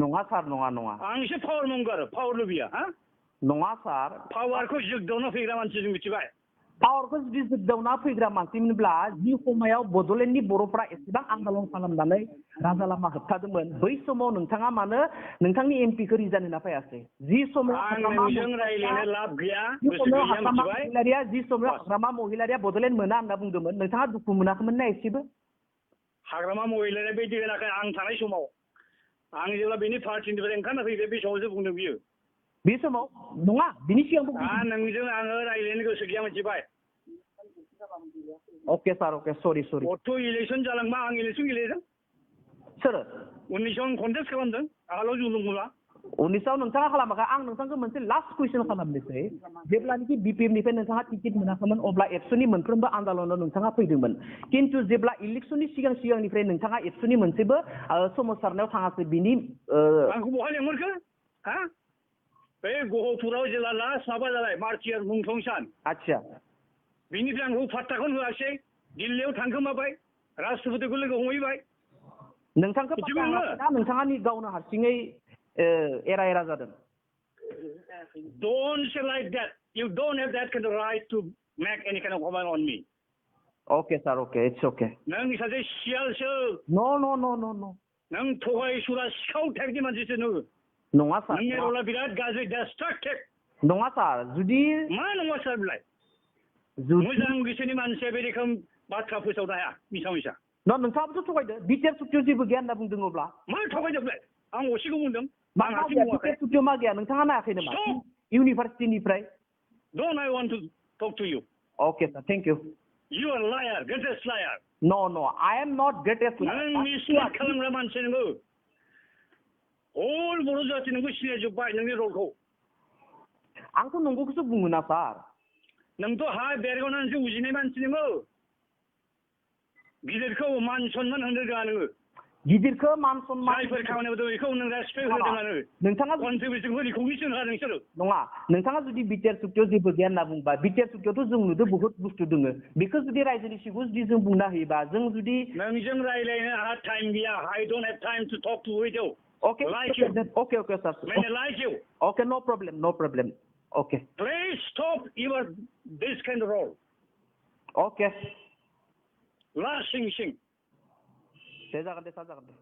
नङा सार नङा आं एसे पावार मंगार पावार लुबैया हा नङा सार पावारखौ जोगदावना फैग्रा मानसि जों मिथिबाय पावारखौ जुदि जोगदावना फैग्रा मानसिमोनब्ला जि समायाव बड'लेण्डनि बर'फ्रा एसेबां आन्दलन खालामनानै राजा लामा होबथादोंमोन बै समाव नोंथाङा मानो नोंथांनि एमपिखौ रिजाइन होना फैयासै जि समाव जि समाव हाग्रामा महिलारिया बड'लेण्ड मोना होनना बुंदोंमोन नोंथाङा दुखु मोनाखैमोन ना एसेबो हाग्रामा महिलारिया बेबायदि होनाखै आं थानाय समाव आं जेब्ला बेनि पार्टिनिफ्राय ओंखारना फैबाय बे समावसो बुंदों बियो बे समाव नङा बिनि सिगांबो नोंजों आङो रायज्लायनो गोसो गैया मिथिबाय अके सार अके सरि गथ' इलेक्सन जालांबा आं इलेक्सन गेलेदों सोर 19 आं कन्टेस्ट खालामदों आगोलाव जुलुम मुला 19 नोंथाङा खालामाखै आं नोंथांखौ मोनसे लास्ट कुइसन खालामनोसै जेब्लानोखि बिपिएफनिफ्राय नोंथाङा टिकेट मोनाखैमोन अब्ला एबसुनि मोनफ्रोमबो आन्दलनाव नोंथाङा फैदोंमोन खिन्थु जेब्ला इलेक्सननि सिगांनिफ्राय नोंथाङा एबसुनि मोनसेबो सोमावसारनायाव थाङाखै बिनि आंखौ बहा लेंहरखो हा बे गहपुराव जेब्ला लास्ट माबा जाबाय मार्चियार मुंख्लं सान आच्छा बिनिफ्राय आंखौ पात्ताखौनो होआसै दिल्लीयाव थांखोमाबाय राष्ट्रपतिखौ लोगो हमहैबाय नोंथांखौ नोंथाङा गावनो हारसिङै एरा जादों Don't say like that. You don't have that kind of right to make any kind of comment on me. Okay, sir. Okay, it's okay. नों सासे सियालसो No. नों थगाय सुरा सिखाव टाइपनि मानसिसो नोङो नङा सार नोंनि रला बिराद गाज्रि डिस्ट्राक्टिभ नङा सार जुदि मा नङा सार बिलाय मोजां गोसोनि मानसिया बे रोखोम बाथ्रा फोसावनो हाया मिसा नोंथाङाबोथ' थगायदो बिटिआर सुक्तियाव जेबो गैया होनना बुंदों अब्ला मा थगायदोंलाय आं असेखौ बुंदों बिटिआर सुक्तियाव मा गैया नोंथाङा नायाखै नामा इउनिभार्सिटिनिफ्राय Don't I want to talk to you? Okay, sir. Thank you. You are a liar, greatest liar. No, I am not greatest liar. नों मिसलिड खालामग्रा मानसि नोङो हल बर' जाति नोंखौ सिनायजोब्बाय नोंनि रलखौ आंथ' नंगौखौसो बुङो ना सार नोंथ' हा बेरगावनानैसो उजिनाय मानसि नोङो गिदिरखौ मान सनमान होनो रोङा नोङो गिदिरखौ मान सनमान जायफोर खामानि मावदों बेखौ नों रेसपेक्ट होदों नोंथाङा कन्ट्रिबिउसन होनिखौसो होआ नोंसोरो नङा नोंथाङा जुदि बिटिआर सुक्तियाव जेबो गैया होनना बुंबा बिटिआर सुक्तियावथ' जों नुदों बहुत बुस्थु दङ बेखौ जुदि रायजोनि सिगाङाव जुदि जों बुंना होयोबा जों जुदि नोंजों रायज्लायनो आंहा टाइम गैया I don't have time to talk to you. Okay, like you. Okay, sir. When I like you. Okay, no problem. Okay. Please stop this kind of role. Okay. Last thing. Saya jangan deh.